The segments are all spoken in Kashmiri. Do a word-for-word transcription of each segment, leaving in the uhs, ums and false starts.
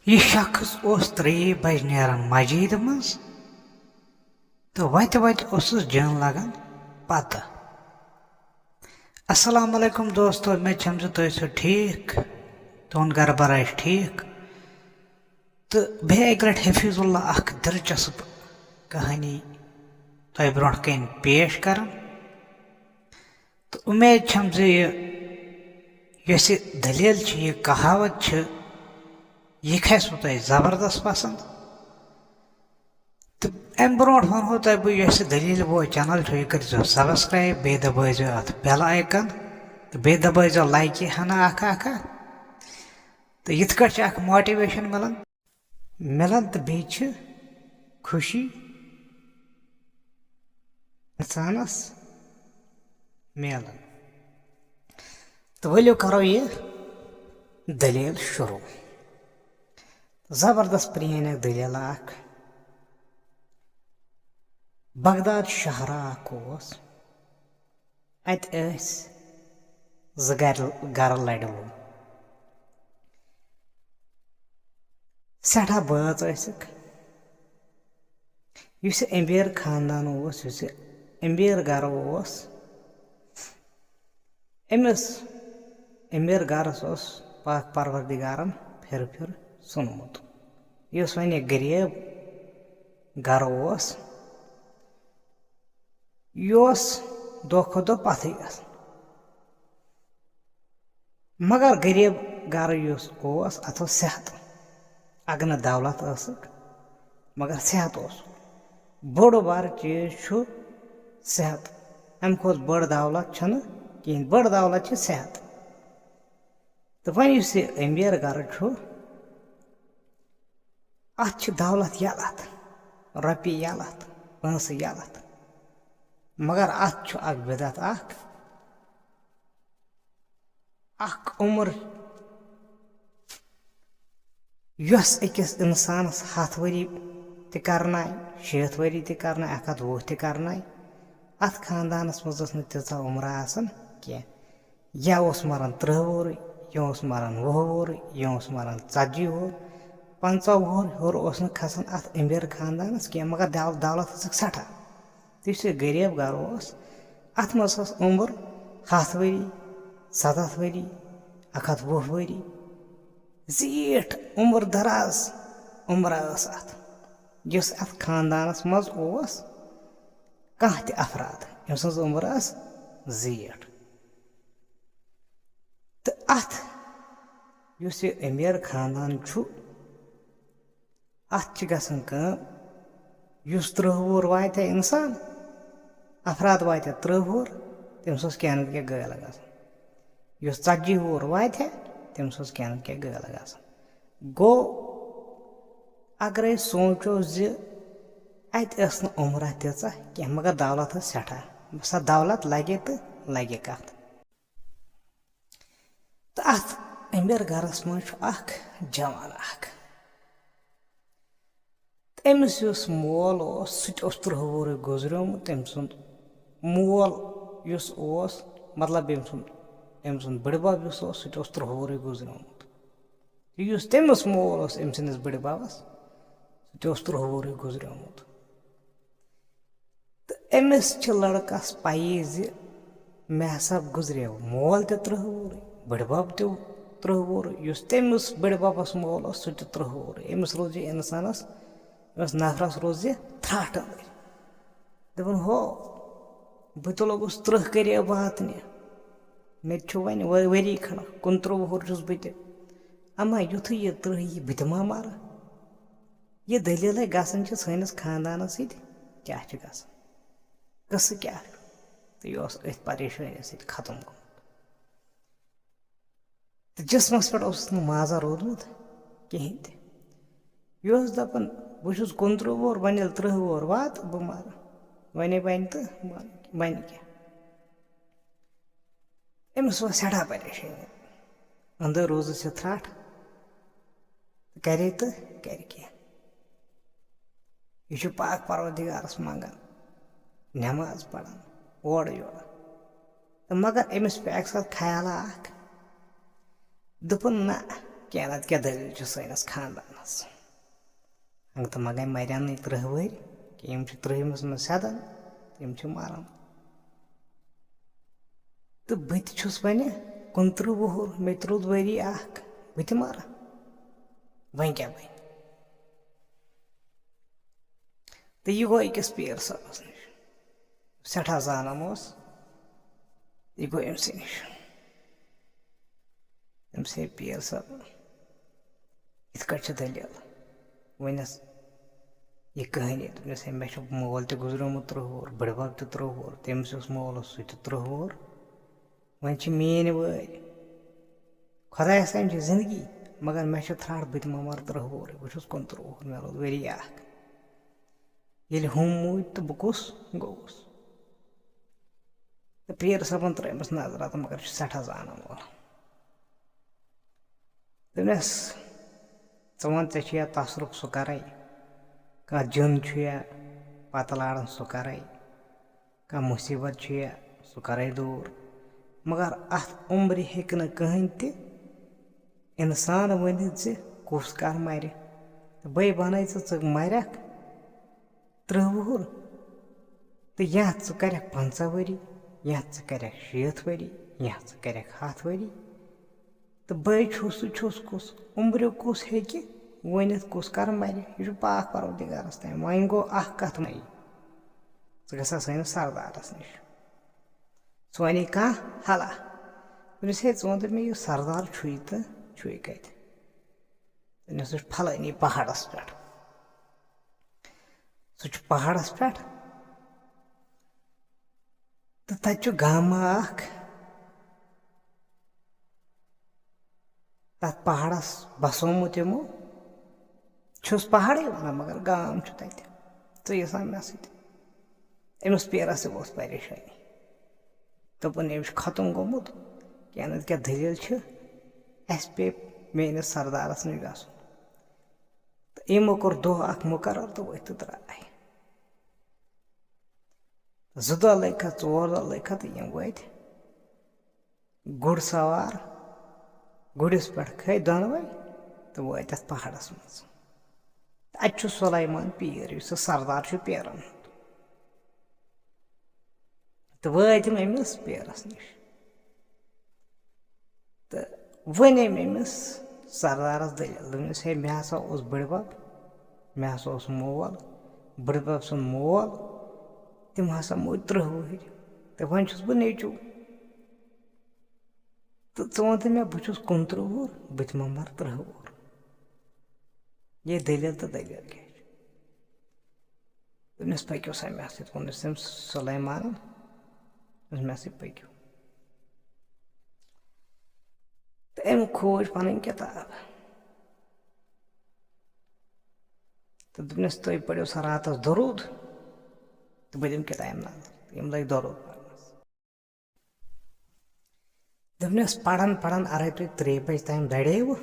یہِ شخص اوس ترٛیٚیہِ بجہِ نیران مسجدِ منٛز تہٕ وتہِ وتہِ اوسُس جِن لگان پتہٕ۔ السلام علیکم دوستو، مےٚ چھَم زِ تُہۍ ٲسِو ٹھیٖک، تُہُنٛد گرٕ بار آسہِ ٹھیٖک۔ تہٕ بیٚیہِ اَکہِ لٹہِ حفیظ اللہ اکھ دلچسپ کہانی تۄہہِ برونٛٹھ کَنہِ پیش کران۔ تہٕ اُمید چھَم زِ یہِ یۄس یہِ دٔلیٖل چھِ، یہِ کہاوت چھِ، یہِ کھسِوٕ تۄہہِ زبردست پسنٛد۔ تہٕ اَمہِ برونٛٹھ وَنہو تۄہہِ بہٕ، یۄس یہِ دٔلیٖل بوے channel چھُ، یہِ کٔرۍزیو subscribe، بیٚیہِ دبٲیزیو اَتھ bell icon، تہٕ بیٚیہِ دبٲیزیو like یہِ ہنا اکھ اکھ اکھ۔ تہٕ یِتھ کٲٹھۍ چھِ اکھ motivation مِلان، مِلان تہٕ بیٚیہِ چھِ خوشی اِنسانَس میلان۔ تہٕ ؤلِو کَرو یہِ دٔلیٖل شروٗع۔ زبردست پرٛٲنۍ اَکھ دٔلیٖل اَکھ۔ بغداد شہرا اَکھ اوس، اَتہِ ٲسۍ زٕ گَرٕ، گَرٕ لَرِ وول۔ سٮ۪ٹھاہ بٲژ ٲسِکھ۔ یُس یہِ اَمبیر خاندان اوس، یُس یہِ اَمبیر گَرٕ اوس، أمِس اَمبیر گَرَس اوس پاک پروردگارَن پھِرٕ پھِرٕ ژھُنمُت۔ یُس وۄنۍ یہِ غریٖب گَرٕ اوس، یہِ اوس دۄہ کھۄتہٕ دۄہ پَتھٕے گژھان۔ مگر غریٖب گَرٕ یُس اوس، اَتھ اوس صحت۔ اَگَر نہٕ دولت ٲسٕکھ، مگر صحت اوس۔ بوٚڑ بار چیٖز چھُ صحت۔ اَمہِ کھۄتہٕ بٔڑ دولت چھَنہٕ کِہیٖنۍ۔ بٔڑ دولت چھِ صحت۔ تہٕ وۄنۍ یُس یہِ أمیٖر گَرٕ چھُ، اَتھ چھِ دولت یَلَتھ، رۄپیہِ یَلَتھ، پونٛسہٕ یَلَتھ۔ مگر اَتھ چھُ اَکھ بِدعت اَکھ، اَکھ عُمر یۄس أکِس اِنسانَس ہَتھ ؤری تہِ کَرنایہِ، شیٹھ ؤری تہِ کَرنایہِ، اَکھ ہَتھ وُہ تہِ کَرنایہِ، اَتھ خاندانَس منٛز ٲس نہٕ تیٖژاہ عُمرا آسان کینٛہہ۔ یا اوس مَران تٕرٛہ وُہُرٕے، یا اوس مَران وُہ وُہُرٕے، یا اوس مَران ژَتجی وُہُر۔ پنٛژاہ وُہُر ہیوٚر اوس نہٕ کھسان اَتھ أمبیر خاندانَس کینٛہہ، مگر دَو-، دولت ٲسٕکھ سٮ۪ٹھاہ۔ تہٕ یُس یہِ غریٖب گَرٕ اوس، اَتھ منٛز ٲس عُمر ہَتھ ؤری، سَتَتھ ؤری، اَکھ ہَتھ وُہ ؤری۔ زیٖٹھ عُمر دراز عُمرا ٲس اَتھ۔ یُس اَتھ خاندانَس منٛز اوس کانٛہہ تہِ اَفراد، أمۍ سٕنٛز عُمر ٲس زیٖٹھ۔ تہٕ اَتھ یُس یہِ أمیر خاندان چھُ، اَتھ چھِ گژھان کٲم، یُس تٕرٛہ وُہُر واتہِ ہا اِنسان، اَفراد واتہِ ہا تٕرٛہ وُہُر، تٔمِس اوس کینٛہہ نَتہٕ کینٛہہ گٲلۍ گژھان۔ یُس ژَتجی وُہُر واتہِ ہا، تٔمِس اوس کینٛہہ نَتہٕ کینٛہہ گٲلۍ گژھان۔ گوٚو، اگرے سونٛچو زِ اَتہِ ٲس نہٕ عُمرا تیٖژاہ کینٛہہ، مگر دولت ٲس سٮ۪ٹھاہ۔ سۄ دولت لگے تہٕ لگے کَتھ۔ تہٕ اَتھ أمبیر گَرَس منٛز چھُ اَکھ جوان اَکھ۔ تہٕ أمِس یُس مول اوس، سُہ تہِ اوس تٕرٛہ وُہُرٕے گُزریومُت۔ تٔمۍ سُنٛد مول یُس اوس، مطلب، ییٚمۍ سُنٛد، أمۍ سُنٛد بٕڈِبَب یُس اوس، سُہ تہِ اوس تٕرٛہ وُہُرٕے گُزریومُت۔ تہٕ یُس تٔمِس مول اوس، أمۍ سٕنٛدِس بٕڈِبَبَس، سُہ تہِ اوس تٕرٛہ وُہُرٕے گُزریومُت۔ تہٕ أمِس چھِ لڑکس پَیی زِ مےٚ ہسا گُزریو مول تہِ تٕرٛہ وُہُرٕے، بٕڈِبب تہِ تٕرٛہ وُہُرٕے، یُس تٔمِس بٕڈِببس مول اوس، سُہ تہِ تٕرٛہ وُہُرٕے۔ أمِس روٗز یہِ اِنسانس، أمِس نفرس روٗز یہِ ژھرٛاٹھ أنٛدٕرۍ۔ دَپان، ہو، بہٕ تہِ لوٚگُس تٕرٛہ کٔرِتھ واتنہِ، مےٚ تہِ چھُ وۄنۍ ؤ-، ؤری کھنٛڈ، کُنترٕٛہ وُہُر چھُس بہٕ تہِ۔ اما یُتھُے یہِ تٕرٛہ یی، بہٕ تہِ ما مَرٕ؟ یہِ دٔلیٖلَے گژھان چھِ سٲنِس خاندانَس سۭتۍ، کیٛاہ چھُ گژھان؟ قٕصہٕ کیٛاہ چھُ؟ تہٕ یہِ اوس أتھۍ پریشٲنی سۭتۍ ختم گوٚمُت۔ تہٕ جِسمَس پٮ۪ٹھ اوسُس نہٕ مازا روٗدمُت کِہیٖنۍ تہِ۔ یہِ اوس دَپان، بہٕ چھُس کُنترٕٛہ وُہُر، وۄنۍ ییٚلہِ تٕرٛہ وُہُر واتہٕ، بہٕ مَرٕ۔ وۄنۍ بَنہِ تہٕ بَنہِ، بَنہِ کیٛاہ؟ أمِس ٲس سٮ۪ٹھاہ پریشٲنی۔ أنٛدٕر روٗزٕس یہِ ژھرٛٹھ۔ کرے تہٕ کرِ کیٛاہ؟ یہِ چھُ پاک پروردگارس منٛگان، نٮ۪ماز پران، اورٕ یورٕ۔ تہٕ مگر أمِس پیٚیہِ اکہِ ساتہٕ خیالا اکھ، دوٚپُن، نہ، کینٛہہ نتہٕ کینٛہہ دٔلیٖل چھِ سٲنِس خاندانَس۔ ہنٛگتہٕ منٛگَے مرن نہٕ تٕرٛہ ؤہٕرۍ کینٛہہ، یِم چھِ تٕرٛہمِس منٛز سیٚدان، یِم چھِ مران۔ تہٕ بہٕ تہِ چھُس وۄنۍ کُنترٕہ وُہُر، مےٚ تہِ روٗد ؤری اکھ، بہٕ تہِ مرٕ، وۄنۍ کیٛاہ بَنہِ؟ تہٕ یہِ گوٚو أکِس پیٖر صٲبَس نِش، سٮ۪ٹھاہ زانان اوس، یہِ گوٚو أمۍ سٕے نِش۔ أمۍ سٕے پیٖر صٲب، یِتھ کٲٹھۍ چھِ دٔلیٖل۔ وۄنۍ ٲس یہِ کہانی، دوٚپنَس، "ہے، مےٚ چھُ مول تہِ گُزریومُت تٕرٛہ وُہُر، بٕڈبَب تہِ تٕرٛہ وُہُر، تٔمِس یُس مول اوس، سُہ تہِ تٕرٛہ وُہُر۔ وۄنۍ چھِ میٛٲنۍ وٲرۍ۔ خۄدایَس تام چھِ زِندگی، مگر مےٚ چھِ تھرٛٹھ، بہٕ تہِ ما مَرٕ تٕرٛہ وُہُرٕے، بہٕ چھُس کُنترٕہ وُہُر، مےٚ روٗد ؤری اَکھ۔ ییٚلہِ ہُم موٗدۍ تہٕ بہٕ کُس گوٚوُس؟" تہٕ پیٖر صٲبَن ترٛٲومٕژ نظرا تہٕ مگر چھُ سٮ۪ٹھاہ زانَن وول۔ دوٚپنَس، "ژٕ وَن، ژےٚ چھُ یا تصرُف، سُہ کَرَے، کانٛہہ جِن چھُ یا پَتہٕ لاران، سُہ کَرَے، کانٛہہ مُصیٖبت چھُ یا، سُہ کَرَے دوٗر، مگر اَتھ عُمرِ ہیٚکہِ نہٕ کٕہٕنۍ تہِ اِنسان ؤنِتھ زِ کُس کَر مَرِ۔ تہٕ بَے وَنَے ژٕ، ژٕ مَرَکھ تٕرٛہ وُہُر، تہٕ یا ژٕ کَرَکھ پنٛژاہ ؤری، یا ژٕ کَرَکھ شیٹھ ؤری، یا ژٕ کَرَکھ ہَتھ ؤری۔ تہٕ بَے چھُس تہٕ چھُس کُس، عُمریُک کُس ہیٚکہِ ؤنِتھ کُس کَر مَرِ؟ یہِ چھُ پاک پَروَردِگارَس تام۔ وۄنۍ گوٚو اَکھ کَتھ مَے، ژٕ گژھ سا سٲنِس سردارَس نِش، سُہ وَنہِ کانٛہہ حلا۔" دوٚپنَس، "ہے، ژٕ وَن تہٕ مےٚ، یہِ سردار چھُے تہٕ چھُے کَتہِ؟" دوٚپنَس، "سُہ چھُ پھلٲنی پہاڑَس پٮ۪ٹھ، سُہ چھُ پہاڑَس پٮ۪ٹھ، تہٕ تَتہِ چھُ گامہٕ اَکھ، تَتھ پہاڑَس بَسومُت یِمو، چھُس پہاڑٕے وَنان، مگر گام چھُ تَتہِ، ژٕ یہِ سا مےٚ سۭتۍ۔" أمِس پیٖرَس تہِ اوس پریشٲنی۔ دوٚپُن، "أمِس چھُ ختم گوٚمُت، کینٛہہ نَتہٕ کینٛہہ دٔلیٖل چھِ، اَسہِ پیٚیہِ میٛٲنِس سردارَس نِش گژھُن۔" تہٕ یِمو کوٚر دۄہ اَکھ مُقرر تہٕ ؤتھۍ تہٕ درٛاے۔ زٕ دۄہ لٔگۍ کھا، ژور دۄہ لٔگۍ کھا تہٕ یِم وٲتۍ گُر سوار، گُرِس پٮ۪ٹھ کھٔتۍ دۄنوَے تہٕ وٲتۍ اَتھ پہاڑَس منٛز۔ تہٕ اَتہِ چھُ سُلیمان پیٖر، یُس سُہ سردار چھُ پیٖرَن ہُنٛد۔ تہٕ وٲتۍ یِم أمِس پیٖرَس نِش۔ تہٕ وۄنۍ أمۍ أمِس سردارَس دٔلیٖل، دوٚپنَس، "ہے، مےٚ ہسا اوس بٕڈبَب، مےٚ ہسا اوس مول، بٕڈبَب سُنٛد مول، تِم ہسا موٗدۍ تٕرٛہ وُہٕرۍ، تہٕ وۄنۍ چھُس بہٕ نیٚچوٗ۔ تہٕ ژٕ وَن تہٕ مےٚ، بہٕ چھُس کُنترٕہ وُہُر، بہٕ تہِ ما مَرٕ تٕرٛہ وُہُر؟ یے دٔلیٖل تہٕ دٔلیٖل کیٛاہ چھِ؟" دوٚپنَس، "پٔکِو سا مےٚ سۭتۍ۔" ووٚنُس تٔمۍ سُلیمانَن، دوٚپنَس، "مےٚ سۭتۍ پٔکِو۔" تہٕ أمۍ کھوٗج پَنٕنۍ کِتاب تہٕ دوٚپنَس، "تُہۍ پٔرِو سا راتَس دروٗد تہٕ بہٕ دِمہٕ کِتابہِ نظر۔" تہٕ یِم لٔگۍ دروٗد پَرنَس۔ دوٚپنَس، "پَران پَران اَگَرے تُہۍ ترٛیٚیہِ بَجہِ تام دَریوٕ،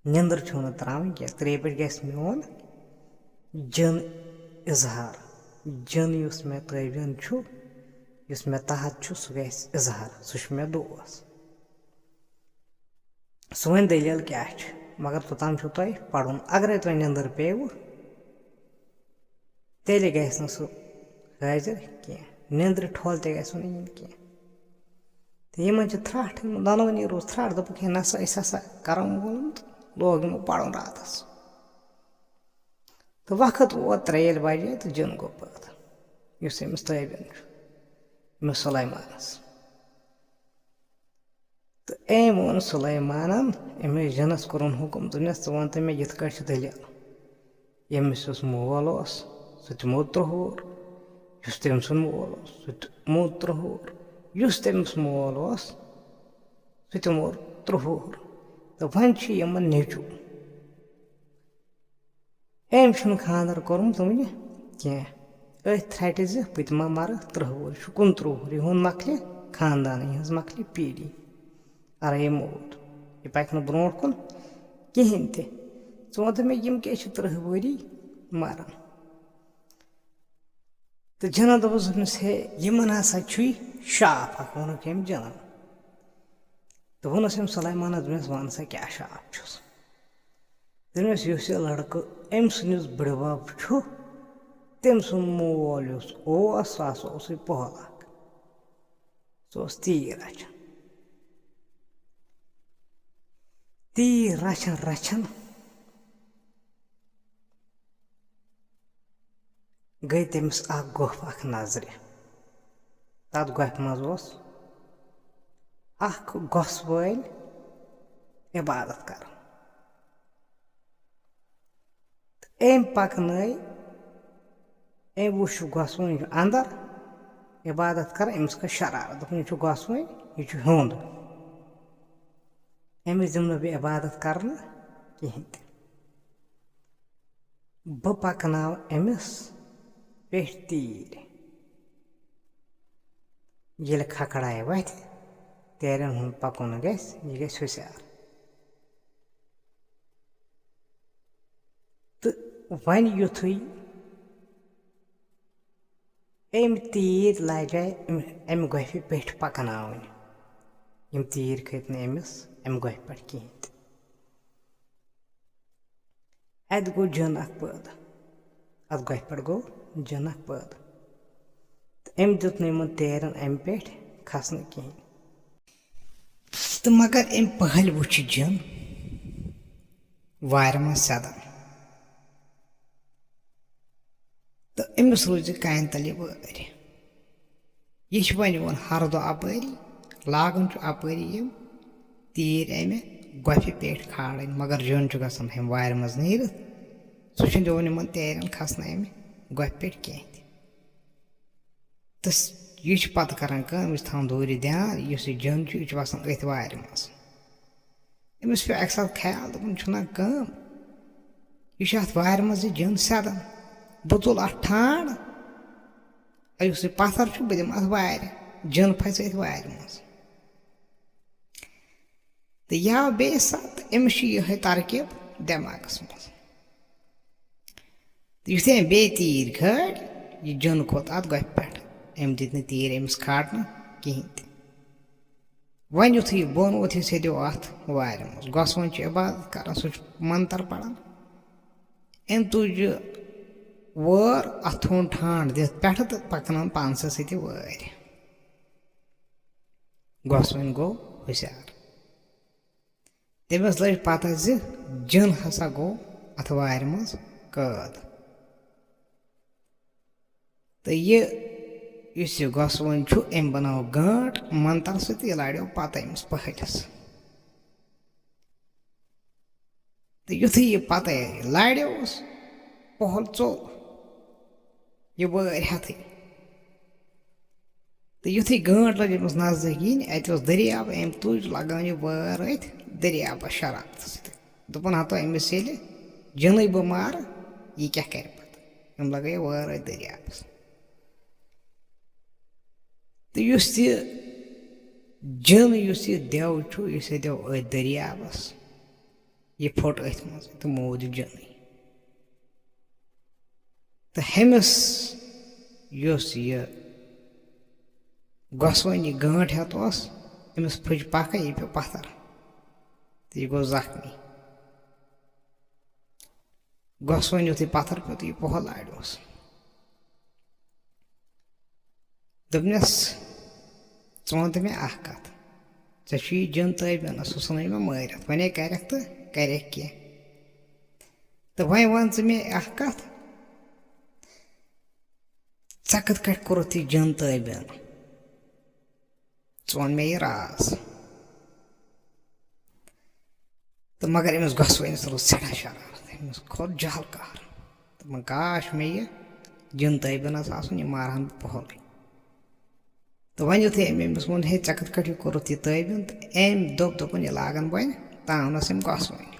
نیٚنٛدٕر چھو نہٕ ترٛاوٕنۍ کینٛہہ۔ ترٛیٚیہِ بَجہِ گژھِ میون جِن اِظہار۔ جِن یُس مےٚ تٲبیَن چھُ، یُس مےٚ تحت چھُ، سُہ گژھِ اِظہار۔ سُہ چھُ مےٚ دوس۔ سُہ وَنہِ دٔلیٖل کیٛاہ چھِ، مگر توٚتام چھُو تۄہہِ پَرُن۔ اَگَرے تۄہہِ نیٚنٛدٕر پیٚیوٕ، تیٚلہِ گژھِ نہٕ سُہ حٲضِر کینٛہہ، نیٚنٛدرِ ٹھۄل تہِ گژھِ نہٕ یِنۍ کینٛہہ۔" تہٕ یِمَن چھِ تھرٛٹھ، یِمَن دۄنوٕنی روٗز تھرٛٹھ، دوٚپُکھ، "ہے نہ سا، أسۍ ہسا کَرو مول تہٕ لوگ یِمو پَرُن راتَس۔" تہٕ وقت ووت ترٛیٚیہِ بَجے تہٕ جِن گوٚو پٲدٕ، یُس أمِس تٲبیَن چھُ، أمِس سُلیمانَس۔ تہٕ أمۍ ووٚن سُلیمانَن، أمِس جِنَس کوٚرُن حُکُم، دوٚپنَس، "ژٕ وَن تہٕ مےٚ، یِتھ کٲٹھۍ چھِ دٔلیٖل؟ ییٚمِس یُس مول اوس، سُہ تہِ موٗد تٕرٛہ وُہُر، یُس تٔمۍ سُنٛد مول اوس، سُہ تہِ موٗد تٕرٛہ وُہُر، یُس تٔمِس مول اوس، سُہ تہِ موٗد تٕرٛہ وُہُر۔ تہٕ وۄنۍ چھِ یِمَن نیٚچوٗ۔" أمۍ چھُنہٕ خانٛدر کوٚرمُت وُنہِ کینٛہہ۔ أتھۍ تھرٛٹہِ زِ بہٕ تہِ ما مَرٕ تٕرٛہ وُہُر، یہِ چھُ کُنترٕہ وُہُر، یِہُنٛد مۄکلہِ خانٛدان، یِہٕنٛز مۄکلہِ پیٖڈی۔ اَرَے موٗد، یہِ پَکہِ نہٕ برٛونٛٹھ کُن کِہیٖنۍ تہِ۔ ژٕ وَن تہٕ مےٚ، یِم کیٛازِ چھِ تٕرٛہ ؤری مَران؟ تہٕ جِنَن دوٚپُس، دوٚپنَس، "ہے، یِمَن ہسا چھُے شاپھ اَکھ"، ووٚنُکھ أمۍ جِنَن۔ دوٚپُن اوس أمۍ سلیمانَس، دوٚپنَس، "وَن سا، کیٛاہ شراب چھُس؟" دوٚپنَس، "یُس یہِ لڑکہٕ أمۍ سٕنٛدِس بٕڈِبب چھُ، تٔمۍ سُنٛد مول یُس اوس، سُہ ہسا اوسُے پۄہل اکھ۔ سُہ اوس تیٖر رچھان۔ تیٖر رچھان رچھان گٔے تٔمِس اکھ گۄپھ اکھ نظرِ۔ تَتھ گۄپھِ منٛز اوس اکھ گۄسہٕ وٲلۍ عبادت کران۔" تہٕ أمۍ پکنٲے، أمۍ وٕچھ یہِ گۄسہٕ وٲنۍ چھُ اندر عبادت کران، أمِس کھٔژ شرارت، دوٚپُن، "یہِ چھُ گۄسہٕ وٲنۍ، یہِ چھُ ہیوٚنٛد۔ أمِس دِمہٕ نہٕ بہٕ عبادت کرنہٕ کِہینۍ تہِ۔" بہٕ پکناو أمِس پیٚٹھۍ تیٖرۍ۔ ییٚلہِ کھکھڑایہِ وتھِ، تیرٮ۪ن ہُنٛد پکُن گژھِ، یہِ گژھِ ہُشیار۔ تہٕ وۄنۍ یُتھُے أمۍ تیٖرۍ لاجے أمۍ، اَمہِ گۄپھِ پیٚٹھۍ پکناوٕنۍ، یِم تیٖرۍ کھٔتۍ نہٕ أمِس اَمہِ گۄپھِ پٮ۪ٹھ کِہینۍ تہِ۔ اَتہِ گوٚو جِن اکھ پٲدٕ۔ اَتھ گۄپھِ پٮ۪ٹھ گوٚو جِن اکھ پٲدٕ۔ تہٕ أمۍ دیُت نہٕ یِمن تیرٮ۪ن اَمہِ پٮ۪ٹھ کھسنہٕ کِہینۍ۔ تہٕ مگر أمۍ پہلۍ وُچھ جِن وارِ منٛز سیٚدان۔ تہٕ أمِس روٗز یہِ کانہِ تَل یہِ وٲرۍ۔ یہِ چھِ وۄنۍ یِوان ہر دۄہ اَپٲری، لاگان چھُ اَپٲری یِم تیٖرۍ اَمہِ گۄپھِ پیٚٹھۍ کھالٕنۍ، مگر جِن چھُ گژھان ہُمہِ وارِ منٛز نیٖرِتھ، سُہ چھُنہٕ دِوان یِمَن تیرٮ۪ن کھسنہٕ اَمہِ گۄپھِ پیٚٹھۍ کینٛہہ تہِ۔ تہٕ س-، یہِ چھُ پَتہٕ کران کٲم، یہِ چھُ تھاوان دوٗرِ دھیان، یُس یہِ جِن چھُ، یہِ چھُ وَسان أتھۍ وارِ منٛز۔ أمِس پیوٚو اَکہِ ساتہٕ خیال، دوٚپُن، "چھُنہ کٲم، یہِ چھُ اَتھ وارِ منٛز یہِ جِن سیٚدان۔ بہٕ تُلہٕ اَتھ ٹھانٛڈ، یُس یہِ پَتھر چھُ، بہٕ دِمہٕ اَتھ وارِ، جِن پھسہِ أتھۍ وارِ منٛز۔" تہٕ یا بیٚیہِ ساتہٕ أمِس چھِ یِہوٚے ترکیب دٮ۪ماغَس منٛز۔ تہٕ یُتھُے أمۍ بیٚیہِ تیٖرۍ کھٲلۍ، یہِ جِن کھوٚت اَتھ گۄپھِ پٮ۪ٹھ۔ أمۍ دِتۍ نہٕ تیٖرۍ أمِس کھالنہٕ کِہینۍ تہِ۔ وۄنۍ یُتھُے یہِ بۄن ووٚتھ، یہِ سیٚدیو اَتھ وارِ منٛز۔ گۄسہٕ وٲنۍ چھُ عبادت کران، سُہ چھُ منتر پران۔ أمۍ تُج یہِ وٲر، اَتھ تھوٚون ٹھانٛڈ دِتھ پٮ۪ٹھٕ تہٕ پَکنٲوٕن پانسٕے سۭتۍ یہِ وٲرۍ۔ گۄسہٕ وٲنۍ گوٚو ہُشیار۔ تٔمِس لٔج پَتہ زِ جِن ہسا گوٚو اَتھ وارِ منٛز قٲد۔ تہٕ یہِ، یُس یہِ گۄسہٕ وٲنۍ چھُ، أمۍ بنٲو گٲنٛٹ منتر سۭتۍ، یہِ لاریو پَتہٕ أمِس پٔہلِس۔ تہٕ یُتھُے یہِ پَتَے لاریوس، پۄہَل ژوٚل یہِ وٲرۍ ہٮ۪تھٕے۔ تہٕ یُتھُے گٲنٛٹ لٔج أمِس نزدیٖک یِنۍ، اَتہِ اوس دٔریاب، أمۍ تُج لگٲو یہِ وٲر أتھۍ دٔریابَس شرارتہٕ سۭتۍ۔ دوٚپُن، "ہتو أمِس ییٚلہِ جِنٕے بہٕ مارٕ، یہِ کیٛاہ کَرِ پَتہٕ؟" أمۍ لگٲو یہِ وٲر أتھۍ دٔریابَس۔ تہٕ یُس یہِ جِن، یُس یہِ دٮ۪و چھُ، یہِ سیٚدیو أتھۍ دٔریابَس، یہِ پھوٚٹ أتھۍ منٛز تہٕ موٗد یہِ جِنٕے۔ تہٕ ہُمِس یُس یہِ گۄسوٕنۍ یہِ گٲنٛٹ ہٮ۪تھ اوس، أمِس پھٔج پَکھَے، یہِ پیوٚو پَتھَر تہٕ یہِ گوٚو زخمی۔ گۄسوٕنۍ یُتھُے پَتھَر پیوٚو تہٕ یہِ پۄہَل لاریوس۔ دوٚپنَس، "ژٕ وَن تہٕ مےٚ اَکھ کَتھ، ژےٚ چھُے یہِ جِن تٲبیانَس، سُہ ژھٕنُے مےٚ مٲرِتھ، وۄنۍ ہے کَرٮ۪کھ تہٕ کَرٮ۪کھ کینٛہہ۔ تہٕ وۄنۍ وَن ژٕ مےٚ اَکھ کَتھ، ژےٚ کِتھ کٲٹھۍ کوٚرُتھ یہِ جِن تٲبیان؟" ژٕ وَن مےٚ یہِ راز۔ تہٕ مگر أمِس گۄسوٕنِس روٗز سٮ۪ٹھاہ شرارت، أمِس کھوٚت جہل قہر۔ دوٚپُن، "کاش مےٚ یہِ جِن تٲبیانَس آسُن، یہِ مارہَن بہٕ پۄہَلٕے۔" تہٕ وۄنۍ یُتھُے أمۍ أمِس ووٚن، "ہے، ژےٚ کِتھ کٲٹھۍ کوٚرُتھ یہِ تٲبیان؟" تہٕ أمۍ دوٚپ، دوٚپُن، "یہِ لاگَن بہٕ وۄنۍ تاونَس أمۍ گۄسوٕنۍ۔"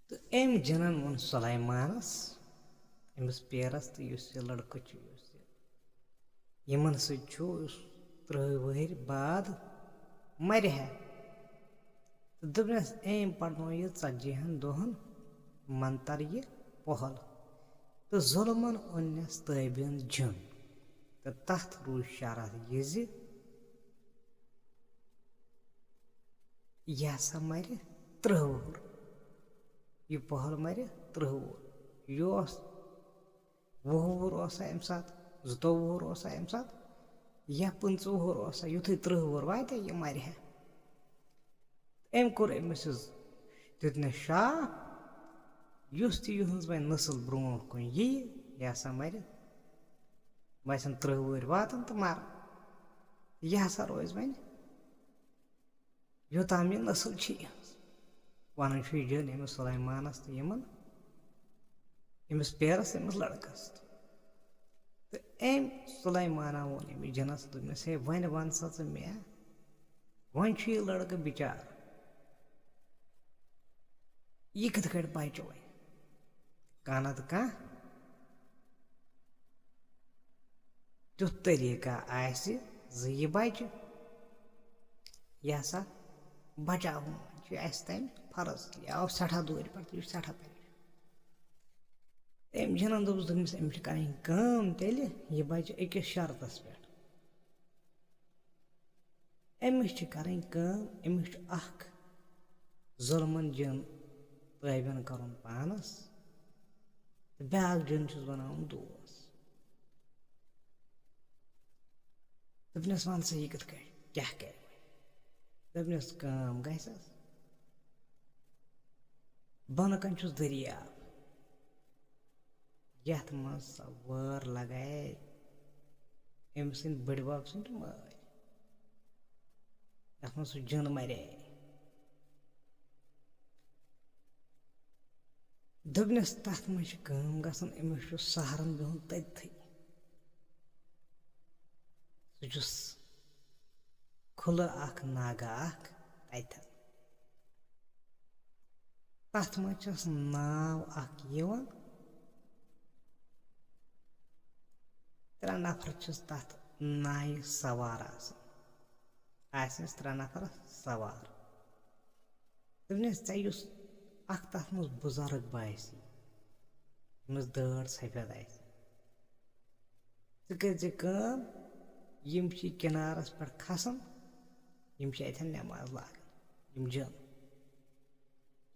تہٕ أمۍ جِنَن ووٚن سُلایمانَس، أمِس پیرَس، تہٕ یُس یہِ لٔڑکہٕ چھُ، یُس یہِ یِمن سۭتۍ چھُ، یُس ترٕٛہ وُہٕرۍ بعد مرِ ہے۔ تہٕ دوٚپنس، أمۍ پرنو یہِ ژتجی ہن دۄہن منتر یہِ پۄہل، تہٕ ظُلمن اوٚننس تٲبیان جِن۔ تہٕ تتھ روٗز شرح یہِ زِ یہِ ہسا مَرِ تٕرٛہ وُہُر، یہِ پۄہَل مَرِ تٕرٛہ وُہُر۔ یہِ اوس وُہ وُہُر اوسا اَمہِ ساتہٕ، زٕتووُہ وُہُر اوسا اَمہِ ساتہٕ، یا پٕنٛژٕہ وُہُر اوسا، یُتھُے تٕرٛہ وُہُر واتہِ ہا، یہِ مَرِ ہا۔ أمۍ کوٚر أمِس یہِ دیُتنَس شاپ، یُس تہِ یِہٕنٛز وۄنۍ نسل برونٛٹھ کُن یِیہِ، یہِ ہسا مَرِ۔ وۄنۍ آسن تٕرٛہ وُہٕرۍ واتان تہٕ مَران۔ یہِ ہسا روزِ وۄنۍ یوٚتام یہِ نسل چھِ یِہٕنٛز۔ وَنان چھُ یہِ جِن أمِس سُلیمانَس تہٕ یِمَن، أمِس پیرَس، أمِس لٔڑکَس تہٕ۔ تہٕ أمۍ سُلیمانَن ووٚن أمِس جِنَس، دوٚپنَس، "ہے، وۄنۍ وَن سا ژٕ مےٚ، وۄنۍ چھُ یہِ لٔڑکہٕ بِچار، یہِ کِتھ کٲٹھۍ بَچہِ وۄنۍ؟ کانٛہہ نَتہٕ کانٛہہ تیُتھ طریٖقہ آسہِ زِ یہِ بَچہِ، یہِ ہسا بَچاوُن چھُ اَسہِ تَمہِ فرض، یہِ آو سٮ۪ٹھاہ دوٗرِ پٮ۪ٹھ، یہِ چھُ سٮ۪ٹھاہ پریشان۔" تٔمۍ جِنَن دوٚپُس، دوٚپمَس، أمِس چھِ کَرٕنۍ کٲم تیٚلہِ، یہِ بَچہِ أکِس شرطَس پٮ۪ٹھ۔ أمِس چھِ کَرٕنۍ کٲم، أمِس چھُ اَکھ ظُلمَن جِن تٲبیَن کَرُن پانَس، تہٕ بیٛاکھ جِن چھُس بَناوُن دوس۔ دوٚپنَس، "وَن سا، یہِ کِتھ کٲٹھۍ، کیٛاہ کَرِ وۄنۍ؟" دوٚپنَس، "کٲم گژھٮ۪س، بۄنہٕ کَنہِ چھُس دٔریاب، یَتھ منٛز سۄ وٲر لَگایے أمۍ سٕنٛدۍ بٕڈِبَب سٕنٛدۍ مٲلۍ، یَتھ منٛز سُہ جِن مَرے۔" دوٚپنَس، "تَتھ منٛز چھِ کٲم گژھان، أمِس چھُ سہارَن بِہُن تٔتتھٕے۔ سُہ چھُس کھُلہٕ اَکھ ناگہٕ اَکھ تَتٮ۪ن۔ تَتھ منٛز چھَس ناو اَکھ یِوان، ترٛےٚ نفر چھِس تَتھ نایہِ سوار آسان، آسٮ۪س ترٛےٚ نفر سوار۔" دوٚپنَس، "ژےٚ یُس اَکھ تَتھ منٛز بُزرٕگ باسی، ییٚمِس دٲڑ سفید آسہِ، ژٕ کٔرۍ زِ کٲم، یِم چھِ کِنارَس پٮ۪ٹھ کھسان، یِم چھِ اَتٮ۪ن نٮ۪ماز لاگان، یِم جِن۔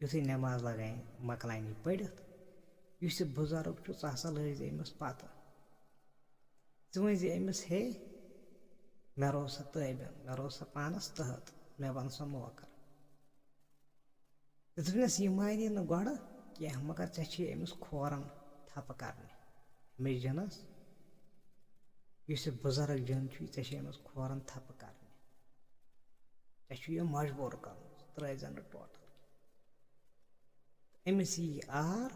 یُتھُے نٮ۪ماز لگاے، مۄکلاینی پٔرِتھ، یُس یہِ بُزرٕگ چھُ، ژٕ ہسا لٲگۍ زِ أمِس پَتہٕ۔ ژٕ ؤنۍ زِ أمِس، 'ہے، مےٚ روو سا تٲبیَن، مےٚ روو سا پانَس تحت، مےٚ بَن سا نوکر۔'" تہٕ دوٚپنَس، "یہِ مانی نہٕ گۄڈٕ کینٛہہ، مگر ژےٚ چھِ أمِس کھورَن تھپہٕ کَرنہِ، أمِس جِنَس، یُس یہِ بُزرٕگ جِن چھُے، ژےٚ چھِ أمِس کھورَن تھپہٕ کَرنہِ، ژےٚ چھُ یہِ مجبوٗر کَرُن، ژٕ ترٛٲوۍ زِ نہٕ ٹوٹل کینٛہہ۔ أمِس یی آر،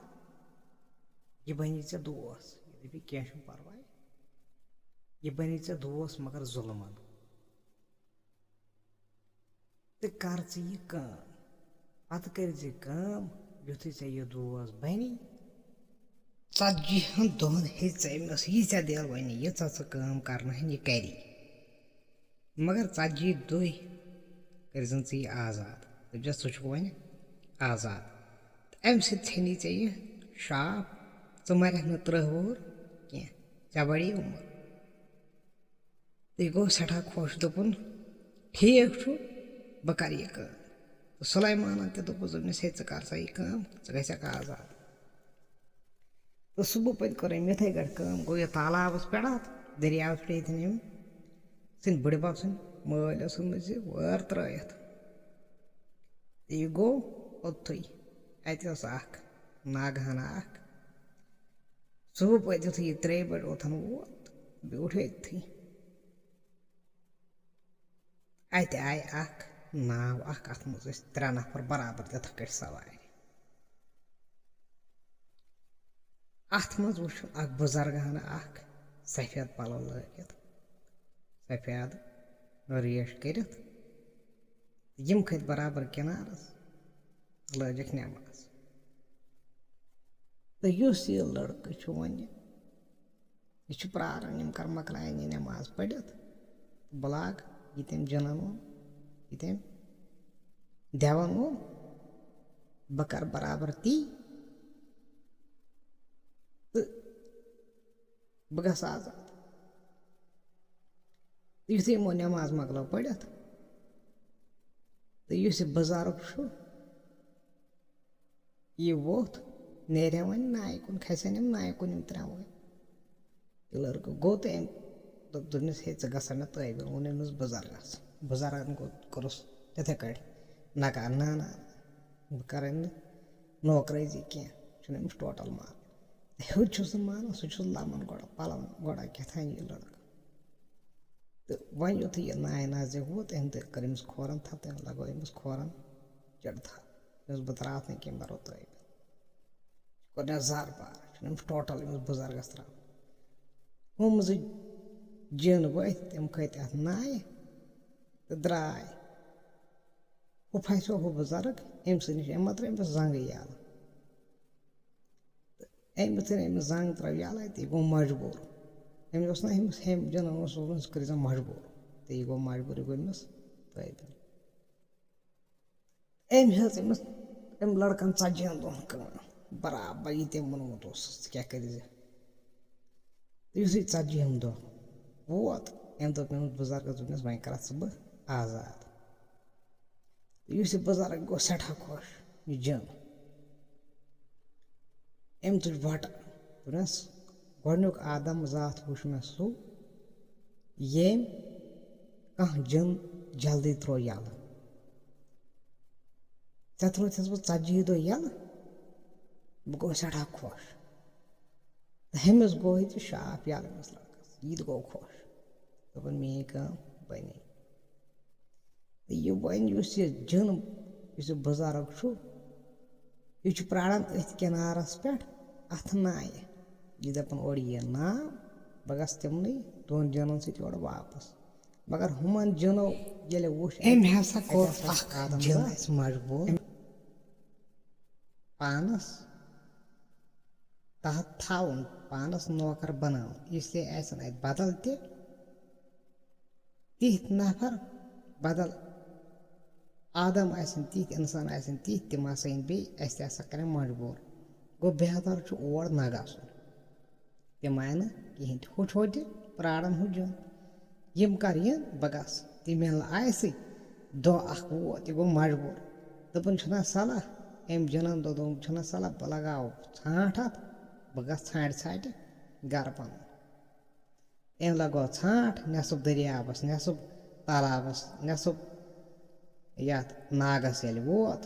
یہِ بَنی ژےٚ دوس، یہِ دَپہِ، 'کینٛہہ چھُنہٕ پَرواے، یہِ بَنی ژےٚ دوس، مگر ظُلمَن۔ تہٕ کر ژٕ یہِ کٲم۔ پتہٕ کٔرۍ زِ کٲم، یُتھُے ژےٚ یہِ دوس بنی، ژتجی ہن دۄہن ہیٚژِ ژےٚ أمِس ییٖژاہ دِل ونہِ، ییٖژاہ ژٕ کٲم کرناوہن، یہِ کری۔ مگر ژتجی دۄہۍ کٔرۍ زن ژٕ یہِ آزاد۔ دٔپۍ زٮ۪س، ژٕ چھُکھ وۄنۍ آزاد۔ تہٕ امہِ سۭتۍ ژھیٚنی ژےٚ یہِ شاپ، ژٕ مرکھ نہٕ ترٕٛہ وُہُر کینٛہہ، ژےٚ بڑی عمر۔ تہٕ یہِ گوٚو سٮ۪ٹھاہ خۄش، دوٚپُن، "ٹھیٖک چھُ، بہٕ کَرٕ یہِ کٲم۔" تہٕ سُلیمانَن تہِ دوٚپُس، دوٚپنَس، "ہے، ژٕ کَر سا یہِ کٲم، ژٕ گژھکھ آزاد۔" تہٕ صُبحہٕ پَتہٕ کٔر أمۍ یِتھَے کٲٹھۍ کٲم، گوٚو یہِ تالابَس پٮ۪ٹھ اَتھ دٔریاوَس پٮ۪ٹھ ییٚتٮ۪ن أمۍ سٕنٛدۍ بٕڈِبَب سٕنٛدۍ مٲلۍ ٲسٕن زِ وٲر ترٛٲیِتھ۔ تہٕ یہِ گوٚو اوٚتتھٕے، اَتہِ ٲس اَکھ ناگہٕ ہنا اَکھ۔ صُبحہٕ پَتہٕ یُتھُے یہِ ترٛیٚیہِ بَجہِ اوٚتَن ووت، بیوٗٹھ أتتھٕے۔ اَتہِ آیہِ اَکھ ناو اَکھ، اَتھ منٛز ٲسۍ ترٛےٚ نفر برابر تِتھٕ کٲٹھۍ سوارِ۔ اَتھ منٛز وُچھُن اَکھ بُزرگہٕ ہنا اَکھ سفید پَلو لٲگِتھ، سفید ریش کٔرِتھ۔ یِم کھٔتۍ برابر کِنارَس، لٲجِکھ نٮ۪ماز۔ تہٕ یُس یہِ لٔڑکہٕ چھُ وۄنۍ، یہِ چھُ پرٛاران، یِم کر مۄکلاین یہِ نٮ۪ماز پٔرِتھ، تہٕ بہٕ لاگہٕ یہِ تٔمۍ جِنَن ووٚن، یہِ تٔمۍ دٮ۪وَن ووٚن، بہٕ کر برابر تی، تہٕ بہٕ گژھٕ آزاد۔ تہٕ یُتھُے یِمو نٮ۪ماز مۄکلٲو پٔرِتھ، تہٕ یُس یہِ بُزرٕگ چھُ، یہِ ووٚتھ، نیرِ ہا وۄنۍ نایہِ کُن، کھسہِ ہن یِم نایہِ کُن یِم ترٛٮ۪وٕے۔ یہِ لٔڑکہٕ گوٚو تہٕ أمۍ دوٚپ، دوٚپنَس، "ہے، ژٕ گژھ سا مےٚ تٲبۍ"۔ ووٚن أمِس بُزرگَس۔ بُزرگَن گوٚو، کوٚرُس تِتھَے کٲٹھۍ نکار، "نہ، نہ، نہ، بہٕ کَرَے نہٕ نوکرٲزی کینٛہہ، چھُنہٕ أمِس ٹوٹل مانُن۔" ہیوٚر چھُس نہٕ مانان، سُہ چھُس لَمان گۄڈٕ، پَلَوان گۄڈٕ کیٛاہ تام یہِ لٔڑکہٕ۔ تہٕ وۄنۍ یُتھُے یہِ نایہِ نزدیٖک ووت، أمۍ تہِ کٔر أمِس کھورَن تھپھ، تٔمۍ لگٲو أمِس کھورَن چِڑٕ تھپھ۔ دوٚپُس، "بہٕ ترٛاوَتھ نہٕ کینٛہہ، بہٕ رُتٲے بہٕ۔" کوٚر مےٚ زَر پار، چھُنہٕ أمِس ٹوٹل أمِس بُزرگَس ترٛاوُن۔ ہُم زٕ جِن ؤتھۍ، تِم کھٔتۍ اَتھ نایہِ تہٕ درٛاے۔ ہُہ پھسیو ہُہ بُزرگ أمۍ سٕے نِش، أمۍ ما ترٛٲو أمِس زنٛگٕے یَلہٕ۔ تہٕ أمۍ یُتھُے نہٕ أمِس زنٛگ ترٛٲو یَلَے، تہٕ یہِ گوٚو مجبوٗر۔ أمِس اوس نہ أمِس، ہُمۍ جِنَن اوس، اوس أمِس کٔرۍ زِ مجبوٗر۔ تہٕ یہِ گوٚو مجبوٗر، یہِ گوٚو أمِس تٲبۍ۔ أمۍ ہیٚژ أمِس، أمۍ لٔڑکَن ژَتجِہَن دۄہَن کٲم، برابر یہِ تٔمۍ ووٚنمُت اوسُس، "ژٕ کیٛاہ کٔرۍ زِ؟" تہٕ یُتھُے ژَتجِہَن دۄہ ووت، أمۍ دوٚپ أمِس بُزرگَس، دوٚپنَس، "وۄنۍ کَرَتھ ژٕ بہٕ آزاد۔" تہٕ یُس یہِ بُزرگ گوٚو سٮ۪ٹھاہ خۄش، یہِ جِن۔ أمۍ تُج وۄٹہٕ، دوٚپنَس، "گۄڈٕنیُک آدم ذات وُچھ مےٚ سُہ، ییٚمۍ کانٛہہ جِن جلدی ترٛوو یَلہٕ۔ ژےٚ ترٛووتھَس بہٕ ژَتجِہہِ دۄہ یَلہٕ۔" بہٕ گوٚوُس سٮ۪ٹھاہ خۄش۔ تہٕ ہُمِس گوٚو یہِ تہِ شاپھ یَلہٕ أمِس لٔڑکَس، یہِ تہِ گوٚو خۄش۔ دوٚپُن، "میٛٲنۍ کٲم بَنے۔" تہٕ یہِ وۄنۍ یُس یہِ جِن، یُس یہِ بُزرگ چھُ، یہِ چھُ پرٛاران أتھۍ کِنارَس پٮ۪ٹھ اَتھٕ نایہِ۔ یہِ دَپان، "اورٕ یِیَن ناو، بہٕ گژھٕ تِمنٕے دۄن جِنَن سۭتۍ یورٕ واپَس۔" مگر ہُمَن جِنو ییٚلہِ وُچھ، أمۍ ہسا کوٚر اَتہِ اَکھ آدم جِن ذات اَسہِ مجبوٗر پانَس تحت تھاوُن، پانَس نوکر بناوُن، اس لیے آسن اَتہِ بدل تہِ تِتھۍ نفر، بدل آدم آسن تِتھۍ، اِنسان آسن تِتھۍ، تِم آسن بیٚیہِ اَسہِ تہِ ہسا کرن مجبوٗر۔ گوٚو بہتر چھُ اور نہ گژھُن۔ تِم آیہِ نہٕ کِہینۍ تہِ۔ ہُہ چھُ ہوٚتہِ پراران ہُہ جِن۔ یِم کر یِن، بہٕ گژھٕ۔ تِم مِلنہٕ آیہِ سٕے۔ دۄہ اکھ ووت، یہِ گوٚو مجبوٗر۔ دوٚپُن، "چھُنہ صلاح؟" أمۍ جِنن دوٚپ، دوٚپُن، "چھُنہ صلاح، بہٕ لگاوٕ ژھانٛٹھ اَتھ، بہٕ گژھٕ ژھانٛٹھِ ژھانٛٹھِ گرٕ پنُن۔" أمۍ لگوو ژھانٛٹھ، نٮ۪صٕب دٔریابَس، نٮ۪صٕب تالابَس، نٮ۪صٕب یَتھ ناگَس ییٚلہِ ووت،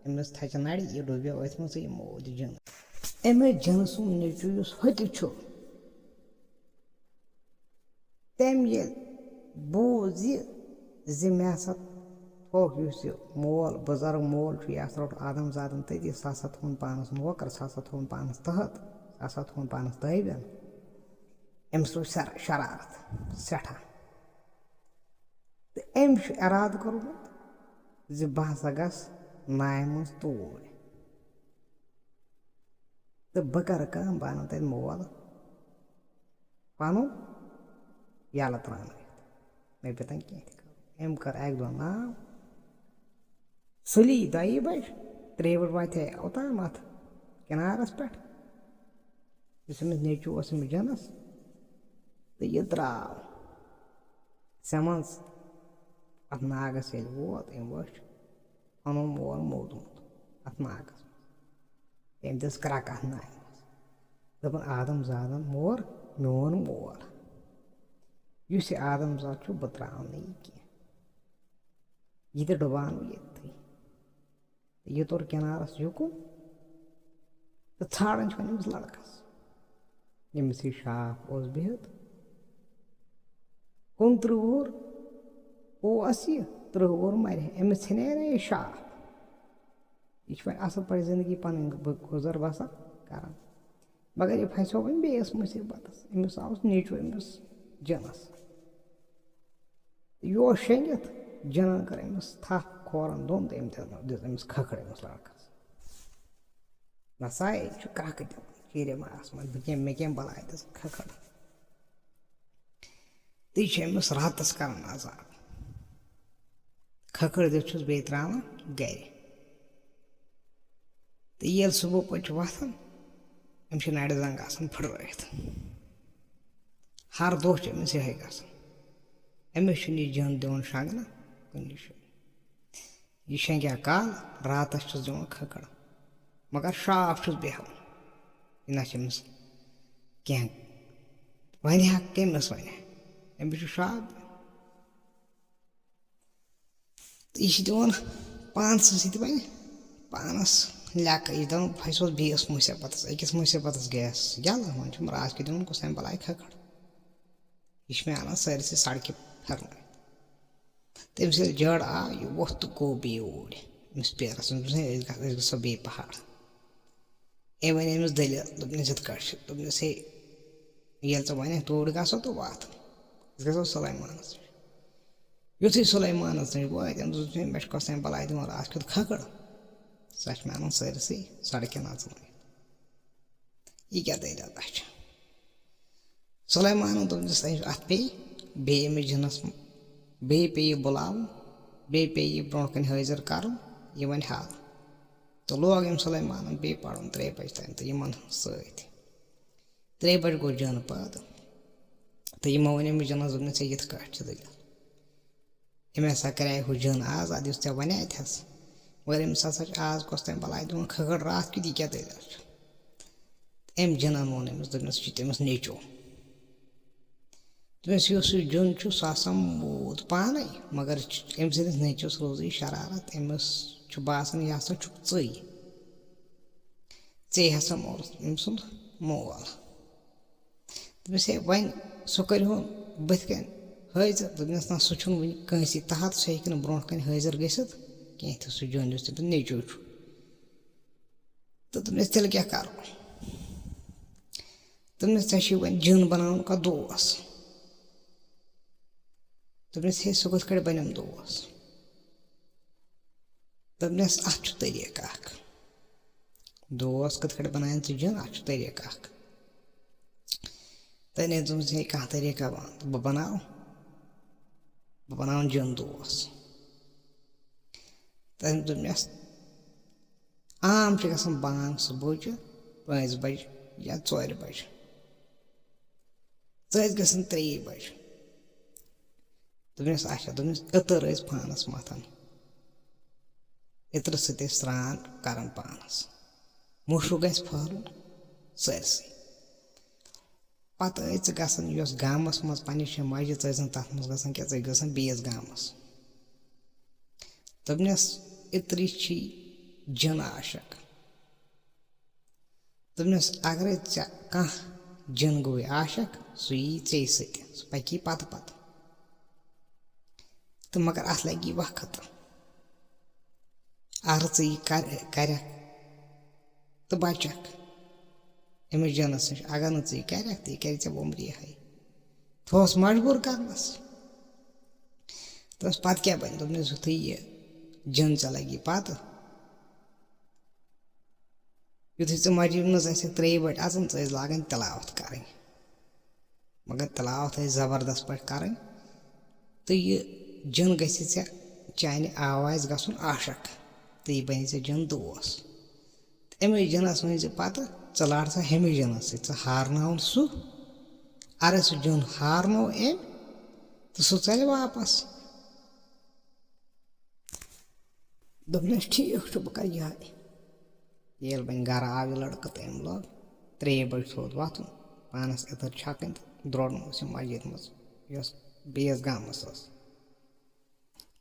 أمِس تھَچہِ نَرِ، یہِ ڈُبیو أتھۍ منٛزٕے، یہِ موٗد یہِ جِن۔ أمِس جِنہٕ سُنٛد نیٚچوٗ یُس ہوٚتہِ چھُ، تٔمۍ ییٚلہِ بوٗز یہِ زِ مےٚ ہسا تھوٚک یُس یہِ مول، بُزرٕگ مول چھُ، یہِ ہسا روٚٹ آدم زادن تٔتی، سُہ ہسا تھوٚوُن پانَس نوکر، سُہ ہسا تھوٚوُن پانَس تحت، سُہ ہسا تھوٚوُن پانَس تٲبٮ۪ن۔ أمِس روٗز شر-، شرارت سٮ۪ٹھاہ۔ تہٕ أمۍ چھُ اِرادٕ کوٚرمُت زِ بہٕ ہسا گژھٕ نایہِ منٛز توٗرۍ تہٕ بہٕ کَرٕ کٲم، بہٕ اَنہٕ تَتہِ مول پَنُن یَلہٕ ترٛاونٲوِتھ۔ مےٚ پیوٚتَن کینٛہہ تہِ کَرُن۔ أمۍ کٔر اَکہِ دۄہ ناو، سُلی دۄیہِ بَجہِ، ترٛیٚیہِ بَجہِ واتہِ ہے اوٚتام اَتھ کِنارَس پٮ۪ٹھ، یُس أمِس نیٚچوٗ اوس أمِس جِنَس، تہٕ یہِ درٛاو سٮ۪منٛز اَتھ ناگَس ییٚلہِ ووت، أمۍ وٕچھ پَنُن مول موٗدمُت اَتھ ناگَس منٛز۔ أمۍ دِژ کرٛکھ اَتھ نایہِ منٛز۔ دوٚپُن، "آدم زادَن مور، میون مول۔ یُس یہِ آدم زاد چھُ، بہٕ ترٛاوٕ نہٕ یہِ کینٛہہ۔ یہِ تہِ ڈُباونہٕ ییٚتھٕے۔" تہٕ یہِ توٚر کِنارَس یُکُن تہٕ ژھانٛڈان چھِ وۄنۍ أمِس لڑکَس، ییٚمِس یہِ شاپھ اوس بِہِتھ۔ کُنترٕہ وُہُر اوس یہِ، ترٕٛہ وُہُر مَرِ ہے، أمِس ژھیٚنے نہ یہِ شاپھ۔ یہِ چھِ وۄنۍ اَصٕل پٲٹھۍ زِندگی پَنٕنۍ بہٕ گُزر بَسر کَران۔ مگر یہِ پھَسیو وۄنۍ بیٚیِس مُصیٖبتَس۔ أمِس آوُس نیٚچوٗ أمِس جِنَس۔ یہِ اوس شۄنٛگِتھ، جِنَن کٔر أمِس تھپھ کھورَن دۄن تہٕ أمۍ دِژ، دِژ أمِس کھٔکھٕڑ أمِس لڑکَس۔ نسا یہِ چھُ کرٛکھ دِوان، چیٖرِ ما آسمان، بہٕ کیٚمۍ، مےٚ کیٚمۍ بَلاے دِژ کھٔکھٕڑ۔ تہٕ یہِ چھُ أمِس راتَس کران عذاب۔ کھٔکھٕڑ دِتھ چھُس بیٚیہِ ترٛاوان گرِ۔ تہٕ ییٚلہِ صُبحہٕ پٲٹھۍ چھُ وۄتھان، أمِس چھِ نَرِ زنٛگ آسان پھٕٹرٲیِتھ۔ ہر دۄہ چھُ أمِس یِہوٚے گژھان۔ أمِس چھُنہٕ یہِ جِن دِوان شۄنٛگنہٕ کُنہِ جایہِ۔ یہِ شۄنٛگہِ ہا کالہٕ، راتَس چھُس دِوان کھٔکھٕڑ، مگر شاپھ چھُس بیٚہوان۔ یہِ نہ چھِ أمِس کینٛہہ، وَنہِ ہا کٔمِس وَنہِ؟ أمِس چھُ شاپھ۔ تہٕ یہِ چھِ دِوان پانسٕے سۭتۍ وۄنۍ پانَس لیٚکہٕ۔ یہِ چھِ دَپان، بہٕ پھَسیوس بیٚیِس مُصیٖبتَس، أکِس مُصیٖبتَس گٔیَس یَلہٕ، وۄنۍ چھُم راتھ کیُتھ دِوان کُس تام بَلاے کھٔکھٕڑ۔ یہِ چھُ مےٚ اَنان سٲرسٕے سڑکہِ پھِرنٲوِتھ۔ تٔمۍ سۭتۍ جڑ آو، یہِ ووٚتھ تہٕ گوٚو بیٚیہِ اوٗرۍ أمِس پیرَس۔ أمِس دوٚپُس، "ہے، أسۍ گژھ-، أسۍ گژھو بیٚیہِ پہاڑ۔" أمۍ وَنہِ أمِس دٔلیٖل، دوٚپنَس، "یِتھ کٲٹھۍ چھِ۔" دوٚپنَس، "ہے، ییٚلہِ ژٕ وَنکھ توٗرۍ گژھو تہٕ وَتھ، أسۍ گژھو سُلیمانَس نِش۔" یُتھُے سُلیمانَس نِش وٲتۍ، أمۍ دوٚپُس، "ہے، مےٚ چھُ کۄس تام بَلاے دِوان راتھ کیُتھ کھٔکھٕڑ، سۄ چھِ مےٚ اَنان سٲرسٕے سڑکہِ نَژنٲوِتھ۔" یہِ کیٛاہ دٔلیٖلہ چھِ؟ سُلیمانَن دوٚپنَس، "اَتھ پیٚیہِ بیٚیہِ أمِس جِنَس، بیٚیہِ پیٚیہِ یہِ بُلاوُن، بیٚیہِ پیٚیہِ یہِ برٛونٛہہ کَنہِ حٲضِر کَرُن، یہِ وَنہِ حال۔" تہٕ لوگ أمۍ سُلیمانَن بیٚیہِ پَرُن ترٛیٚیہِ بَجہِ تام تہٕ یِمَن سۭتۍ۔ ترٛیٚیہِ بَجہِ گوٚو جِن پٲدٕ تہٕ یِمو ووٚن أمِس جِنَس، دوٚپنَس، "ژےٚ یِتھ کٲٹھۍ چھِ دٔلیٖل۔ أمۍ ہسا کَرے ہُہ جِن آز، اَتھ یُس ژےٚ وَنیٛاتھَس، مگر أمِس ہسا چھِ آز کۄس تام بَلاے دِوان کھٔکھٕڑ راتھ کیُتھ، یہِ کیٛاہ دٔلیٖل چھِ؟" أمۍ جِنَن ووٚن أمِس، دوٚپنَس، "یہِ چھُ تٔمِس نیٚچوٗ۔" دوٚپنَس، "یُس یہِ جِن چھُ، سُہ ہسا موٗد پانَے، مگر أمۍ سٕنٛدِس نیٚچوِس روٗزٕے شرارت، أمِس چھُ باسان، یہِ ہسا چھُکھ ژٕے۔ ژےٚ ہسا موٗدُتھ أمۍ سُنٛد مول۔" دوٚپنَس، "ہے، وۄنۍ سُہ کٔرِہون بٕتھِ کَنہِ حٲضِر۔" دوٚپنَس، "نہ، سُہ چھُنہٕ وٕنہِ کٲنٛسی تحت، سُہ ہیٚکہِ نہٕ برونٛٹھ کَنہِ حٲضِر گٔژھِتھ کینٛہہ تہِ، سُہ جِن یُس تٔمِس نیٚچوٗ چھُ۔" تہٕ دوٚپنَس، "تیٚلہِ کیٛاہ کَرو؟" دوٚپنَس، "ژےٚ چھُے وۄنۍ جِن بَناوُن کانٛہہ دوس؟" دوٚپنَس، "ہے، سُہ کِتھ کٲٹھۍ بَنیٚم دوس؟" دوٚپنَس، "اَتھ چھُ طریٖقہٕ اَکھ۔ دوس کِتھ کٲٹھۍ بَناون ژٕ جِن، اَتھ چھُ طریٖقہٕ اَکھ۔" تہٕ أمۍ دوٚپمَس، "ہے، کانٛہہ طریٖقہ وَن۔" تہٕ بہٕ بَناوٕ، بہٕ بَناوَن جِن دوس۔ تہٕ أمۍ دوٚپنَس، عام چھِ گژھان بانٛگ صُبحٕچہِ پانٛژِ بَجہِ یا ژورِ بَجہِ۔ ژٕ ٲسۍ گژھان ترٛیٚیہِ بَجہِ۔ دوٚپنَس، "اچھا،" دوٚپنَس، "عطر ٲسۍ پانَس مَتھان۔ عطرٕ سۭتۍ ٲسۍ سرٛان کَران پانَس۔ مُشُک گژھِ پھٔہلُن سٲرسٕے۔ پَتہٕ ٲسۍ ژٕ گژھان، یۄس گامَس منٛز پنٛنِس جایہِ مسجد ٲسۍ نہٕ تَتھ منٛز گژھان کینٛہہ، ژٕ ٲسۍ گژھان بیٚیِس گامَس۔" دوٚپنَس، "عطرِ چھی جِن عاشق۔" دوٚپنَس، "اگرے ژےٚ کانٛہہ جِن گوٚوُے عاشق، سُہ یی ژےٚ سۭتۍ، سُہ پَکی پَتہٕ پَتہٕ۔ تہٕ مگر اَتھ لَگی وقت۔ اَگر ژٕ یہِ کَر-، کَرَکھ تہٕ بَچَکھ أمِس جِنَس نِش، اگر نہٕ ژٕ یہِ کَرَکھ، تہٕ یہِ کَرِ ژےٚ وُمرِ یِہوٚے۔" تھوس مجبوٗر کَرنَس۔ دوٚپنَس، "پَتہٕ کیٛاہ بَنہِ؟" دوٚپنَس، "یُتھُے یہِ جِن ژےٚ لَگی پَتہٕ، یُتھُے ژٕ مسجد منٛز ٲسِکھ ترٛیٚیہِ بَجہِ اَژان، ژٕ ٲسۍ لاگان تِلاوت کَرٕنۍ۔ مگر تِلاوت ٲسۍ زبردست پٲٹھۍ کَرٕنۍ۔ تہٕ یہِ جِن گژھِ ژےٚ چانہِ آوازِ گژھُن عاشق۔ تہٕ یہِ بَنہِ ژےٚ جِن دوس۔ تہٕ أمِس جِنَس ؤنۍ زِ پَتہٕ، ژٕ لَڑ سا ہُمِس جِنَس سۭتۍ، ژٕ ہارناوُن سُہ۔ اَگر سُہ جِن ہارنو أمۍ، تہٕ سُہ ژَلہِ واپَس۔ دوٚپنَس، "ٹھیٖک چھُ، بہٕ کَرٕ یِہوٚے۔" ییٚلہِ وۄنۍ گَرٕ آو یہِ لٔڑکہٕ تہٕ أمۍ لوگ ترٛیٚیہِ بَجہِ تھوٚد وۄتھُن، پانَس عطر چھَکٕنۍ تہٕ درٛوڈنووُس یہِ مسجد منٛز، یۄس بیٚیِس گامَس ٲس۔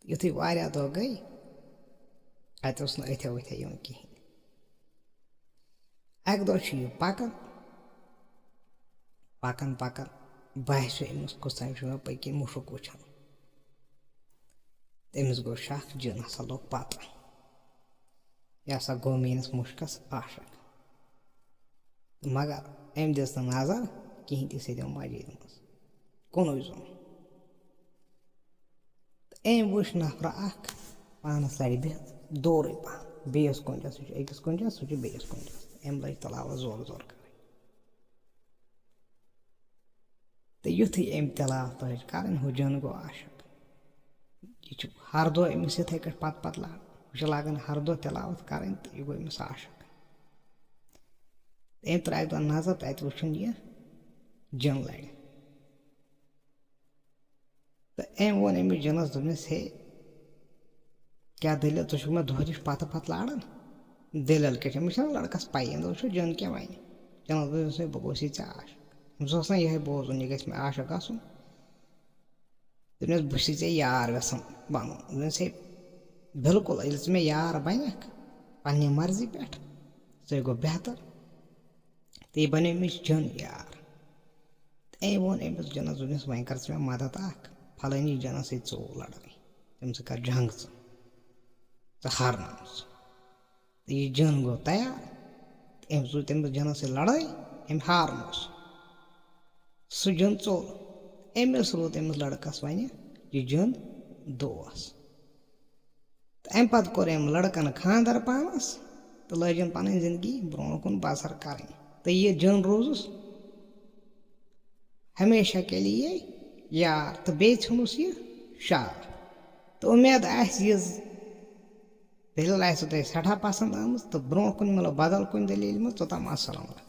یُتھُے واریاہ دۄہ گٔے، اَتہِ اوس نہٕ أتھیو أتھیو یِوان کِہیٖنۍ۔ اَکہِ دۄہ چھُ یہِ پَکان، پَکان، پَکان، باسیو أمِس کُس تام چھُ مےٚ پٔتۍ کِنۍ مُشُک وٕچھان۔ تٔمِس گوٚو شَک، جِن ہسا لوٚگ پَتہٕ۔ یہِ ہسا گوٚو میٛٲنِس مُشکَس عاشق۔ تہٕ مگر أمۍ دِژ نہٕ نظر کِہیٖنۍ تہِ، سُہ دِیُن مسجدِ منٛز۔ کُنُے زوٚن۔ تہٕ أمۍ وٕچھ نفرا اکھ پانَس لَرِ بِہِتھ دوٗرٕے پَہَن، بیٚیِس کُنجَس، سُہ چھُ أکِس کُنجَس، سُہ چھُ بیٚیِس کُنجَس۔ تہٕ أمۍ لٲج تِلاوت زورٕ زورٕ کَرٕنۍ۔ تہٕ یُتھُے أمۍ تِلاوت لٲج کَرٕنۍ، ہُہ جِن گوٚو عاشق۔ یہِ چھُ ہر دۄہ أمِس یِتھَے کٲٹھۍ پَتہٕ پَتہٕ لاگان۔ ہُہ چھُ لاگان ہر دۄہ تِلاوت کَرٕنۍ تہٕ یہِ گوٚو أمِس عاشق۔ تہٕ أمۍ ترٛٲو اَکہِ دۄہ نظر تہٕ اَتہِ وٕچھُن یہِ جِن لَرِ۔ تہٕ أمۍ ووٚن أمِس جِنَس، دوٚپنَس، "ہے، کیٛاہ دٔلیٖل؟ ژٕ چھُکھ مےٚ دۄہدِش پَتہٕ پَتہٕ لاران۔ دٔلیٖل کیٛاہ چھےٚ؟ أمِس چھَنہٕ لڑکَس پَیی، أمۍ دوٚپ، "وٕچھو، جِن کیٛاہ وَنہِ؟" جِنَس دوٚپ أمِس، "ہے، بہٕ گوٚژھ یہِ ژےٚ عاشق۔" أمِس اوس نہ یِہوٚے بوزُن، یہِ گژھِ مےٚ عاشق گژھُن۔ دوٚپنَس، "بہٕ چھُسے ژےٚ یار یَژھان بَنُن۔" دوٚپنَس، "ہے، بِلکُل، ییٚلہِ ژٕ مےٚ یار بَنَکھ پنٛنہِ مرضی پٮ۪ٹھ، سُے گوٚو بہتر۔" تہٕ یہِ بَنیو أمِس جِن یار۔ تہٕ أمۍ ووٚن أمِس جِنَس، دوٚپنَس، "وۄنۍ کر ژٕ مےٚ مدد اَکھ، پھلٲنی جِنَس سۭتۍ ژوٚل لڑٲے، تٔمۍ سۭتۍ کر جنگ ژٕ، ژٕ ہارناوُن سُہ۔" تہٕ یہِ جِن گوٚو تیار، تہٕ أمۍ ژوٚل تٔمِس جِنَس سۭتۍ لڑٲے، أمۍ ہارنوو سُہ۔ سُہ جِن ژوٚل، أمِس روٗد أمِس لڑکَس وۄنۍ یہِ جِن دوس۔ تہٕ اَمہِ پَتہٕ کوٚر أمۍ لڑکَن خانٛدر پانَس تہٕ لٲجِن پَنٕنۍ زِندگی برٛونٛہہ کُن بسر کَرٕنۍ۔ تہٕ یہِ جِن روٗزُس ہمیشہ کے لیے یار تہٕ بیٚیہِ ژھیوٚنُس یہِ شاہ۔ تہٕ اُمید آسہِ، یہِ دٔلیٖل آسِوٕ تۄہہِ سٮ۪ٹھاہ پسنٛد آمٕژ تہٕ برٛونٛہہ کُن مِلو بدل کُنہِ دٔلیٖلہِ منٛز۔ توٚتام السلام علیکم۔